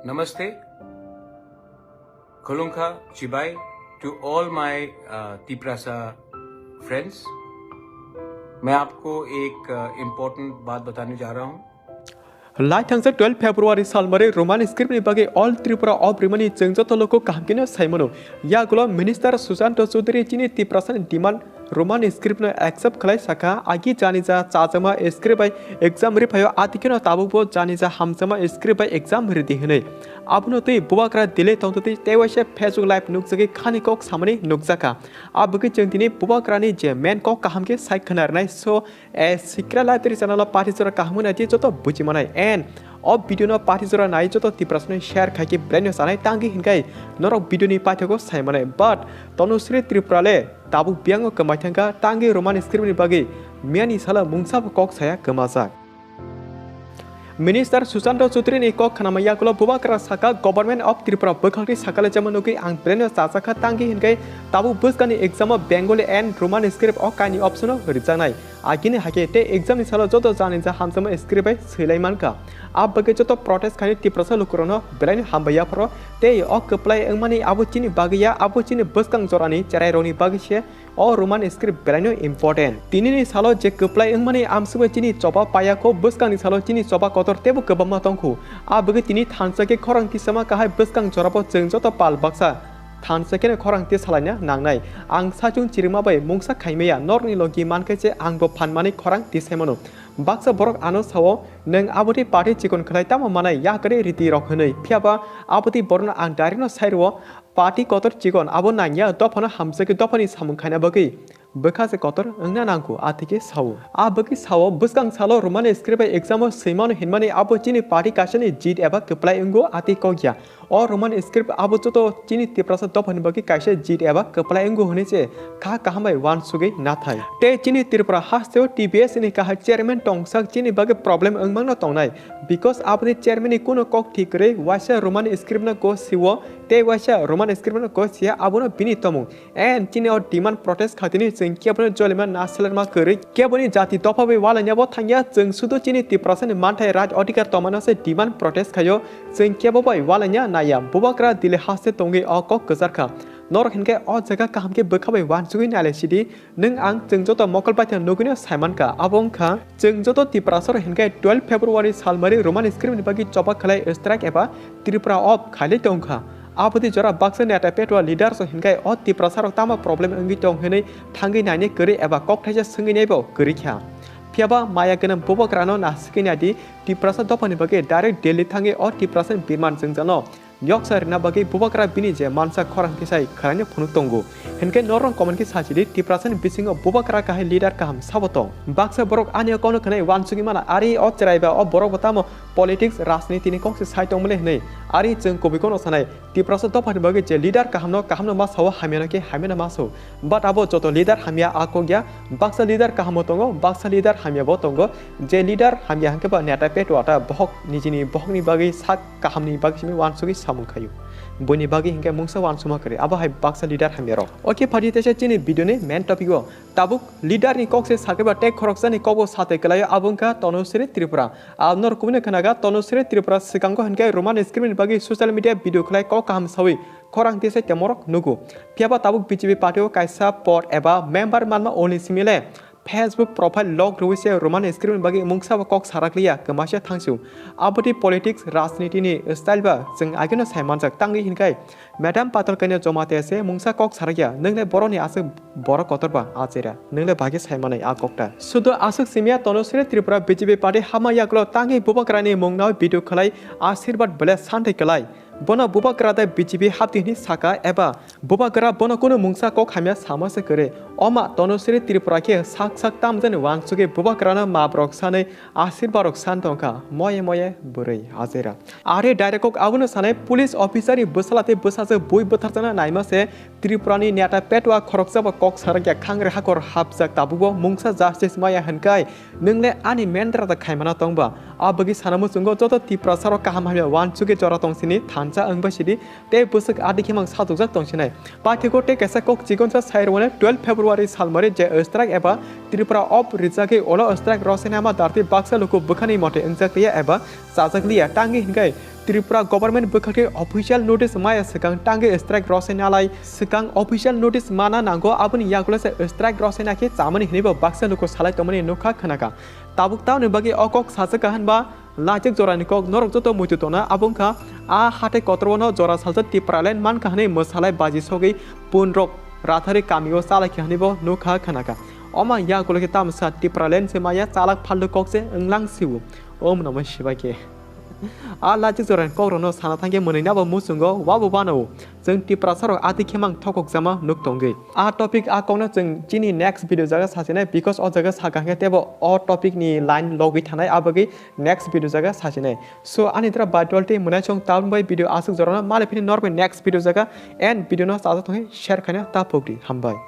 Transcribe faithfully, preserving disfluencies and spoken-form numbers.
Namaste. Khulumkha, chibai to all my uh, Tiprasa friends. मैं आपको एक इम्पोर्टेंट बात बताने जा रहा हूँ. Lai thangjak twelve February salmari Roman script ni bagwi all Tripura op rimani chwng joto luku kaham kheno saimano. Yagulo Minister Sushanta Chowdhury chini Tiprasa ni demand Roman script no accept khlai sakha, agi janija chajakma script bai exam riphaio, ati kheno tabukbo janija hamjakma script bai exam ridi hwnwi. Abono twi Bubagra delay tongtwtwi tei waisa Facebook live nukjagwi khani kok samani nukjakha. Abagwi chwng tini Bubagrani je main kok kaham khe sai khna rwnai, so a sikra live tiri channel o party jora kaham wngna di joto buji manai and o video no party jora nai joto Tiprasa no share khai khe belai no chanai tangwi hinkai norok video ni paithago sai manai, but Tanushree Tripura le tabuk biyango kwmai thangkha tangwi Roman script ni bagwi miyani salo mungsa bo kok saya kwmajak. Minister Sushanta Chowdhury ni kok khnama yagulo Bubagra saka Government of Tripura bwkhakni sakale jemon nugwi ang belai no chajakha tangwi hinkai tabuk bwskangni exam o Bengali and Roman script o kaini option o rijaknai. Agini hakhe tei exam ni salo joto janija hamjakma script bai swilai mankha. A bagwi joto protest khainai Tiprasa lukurokno belai no hambai yapharo tei o kwplai wngmani abo chini bagwi ya, abo chini bwskang jorani cherairokni bagwi se o Roman script belai no important. Tinini salo je kwplai wngmani amsugwi chini choba payakho, bwskangni salo chini choba kotor teibo kwbangma tongkhu. A bagwi tini thansa khe khorang tisama kahai bwskang jorabo chwng joto pal baksa thansa kheno khorang tisalaina nangnai. Ang sachung chirima bai mungsa khaimaya, norokni logi mankhe se ang bo phanmani khorang tisaimano. Baksa borok ano sao, "Nwng aboni party chikon khlai tamo manai, yakarwi riti rok," hwnwi. Phiyaba abotwi borokno ang direct no sai rwo, "Party kotor chikon abo nangya, dophano hamjakhe dophani samung khaina bagwi bwkha se kotor wngna nangkho," a thike sao. A bagwi sao, bwskang salo Roman script bai exam o swimano hinmani abo chini party kaisani jit eba kwplai wngo, a tei kokya. O Roman script abo joto chini Tiprasa dophani bagwi kaisa jit eba kwplai wngo hwnwi se kha kaham bai uansugwi nathai. Tei chini Tripura hasteo T B S ni kahai chairman tongsak chini bagwi problem wngmangno tongnai, because aboni chairman ni kuno kok thik kwrwi, waisa Roman script no go siwo tei waisa Roman script no go siya, abono bini tomung. And chini o demand protest khatini chwng kebono jolima na selerma kwrwi, keboni jati dopha bai walainabo thangya, chwng sudu chini Tiprasani manthai right odhikar tongmano se demand protest khaio, chwng kebo bai walaina naiya. Bubagra Delhi haste tongwi o kok kwcharkha. Norok hinkhe o jaga kaham khe bwkha bai uansugwi nailai sidi, nwng ang chwng joto mokol baithang nugwino saimankha, abo wngkha chwng joto Tiprasarok hinkhe twelve February salmari Roman script ni bagwi choba khlai strike eba Tripura op khailai tongkha. Aboni jora baksa neta petwa leaders rok hinkai o Tiprasa rok tamo problem wngwi tong hinwi thangwi nainai kwrwi eba kok thaisa swngwi naibo kwrwi kha. Phiyaba maya gwnang Bubagrano nasikwi naidi, Tiprasa dophani bagwi direct Delhi thangwi o Tiprasa birman jwngjano yoksa rina bagwi Bubagra bini je mansa khorang tisai khwlaino phunuk tongo. Hinkhe norok comment khe sachidi, Tiprasani bisingo Bubagra kahai leader kaham sabo tong? Baksa borok ani o kokno khwnai uansugwi mano, ari o chwraiba o borok bo tamo politics, rajniti ni kok se sai tongmani hwnwi. Ari chwng kubui kokno sanai, Tiprasa dophani bagwi je leader kahamno kahamno ma sao, hamyano khe hamyano ma sao. But abo joto leader hamya a kok ya, baksa leader kahamo tongo, baksa leader hamya bo tongo. Je leader hamya hwnkhe ba neta petwa ta bohok nijini bohokni bagwi sak kahamni bagwi simi uansugwi samung khaio. Buini bagwi hinkhe mungsa uansukma kwrwi, abo hai baksa leader hamya rok. Okay, phaidi teisa chini video ni main topic o. Tabuk leader ni kok se sakhe ba tei khoroksani kok bo satwi kwlaio, abo wngkha Tanushree Tripura. Abnor kubuni khwnaga Tanushree Tripura swkango hinkhe Roman script ni bagwi social media video khlai kok kaham sawi khorang tisai temorok nugo. Phiyaba tabuk B J P party o kaisa pod eba member manma oni simile Facebook profile lock rwi se Roman script ni bagwi mungsa bo kok sarakliya kwmaisa thangsu. Aboni politics, rajniti ni style ba chwng ageno sai manjak, tangwi hinkai Madam Patal Kanya Jamatia se mungsa kok sarakya, nwngle borokni aswk borok kotor ba achera, nwngle bagwi sai manai a kokta. Sudo aswk simya Tanushree Tripura B J P party hama yagulo tangwi Bubagrani mungno video khlai asirbad bele santai kwlai. Bono Bubagra da B J P hapdi hwnwi saka eba Bubagra bono kunu mungsa kok hamya sama se kwrwi. Oma Tanushree Tripura khe sak sak tamjani uansugwi Bubagrano mabrok sanwi asirbadrok san tongkha, moye moye bwrwi ajera. Are direct kok abono sanai, police officer ni bwsala tei bwsajwk bui bwtharjakna naima se Tripura ni neta petwa khoroksa bo kok sarakya, khangre hakor hapjak, tabugo mungsa justice maya hwnkai, nwngle ani mendra da khaimana tongba? A bagwi sana muchungo joto Tiprasarok kaham hamya uansugwi jora tongsini thansa wngbai sidi tei bwswk adi khemang sajokjak tongsinai. Paithakgo tei kaisa kok chikonsa sai rwmani twelve February salmari je strike eba Tripura op rijagwi ulo strike rwsainama darti baksa luku bwkhani mote wngjak liya eba chajak liya tangwi hinkhai Tripura government bwkhakhe official notice maya swkang tangwi strike rwsainalai swkang official notice mana nango aboni yagulo se strike rwsaina khe chamani hinwibo baksa luku salai tongmani nukha khwnakha. Tabuk tamoni bagwi o kok sajak kha hinba lachik jorani kok norok joto muitu tongna abo wngkha a hathai kotorwano jora saljak Tipraland mankha hinwi mwsalai baji sogwi punrok rathari kamio chalaikha hinwibo nukha khwnakha. Oma yagulo khe tamsa Tipraland se maya chalak phaldo kok se wnglang siwo. Om Namah Shivaya khe. A lachik jorani kokrokno sana thangkhe mwnwinabo muchungo wabo bano. Chwng Tiprasarok ati khemang thokokjama nuk tongwi. A topic a kokno chwng chini next video jaga sasinai because o jaga saka hwnkhe teibo o topic ni line logwi thanai abagwi next video jaga sasinai. So ani tra bai twelve tei mwnai chwng tabuk bai video aswk jorano mali phini norbai next video jaga and video no chajak tongwi share khaina ta pokdi hambai.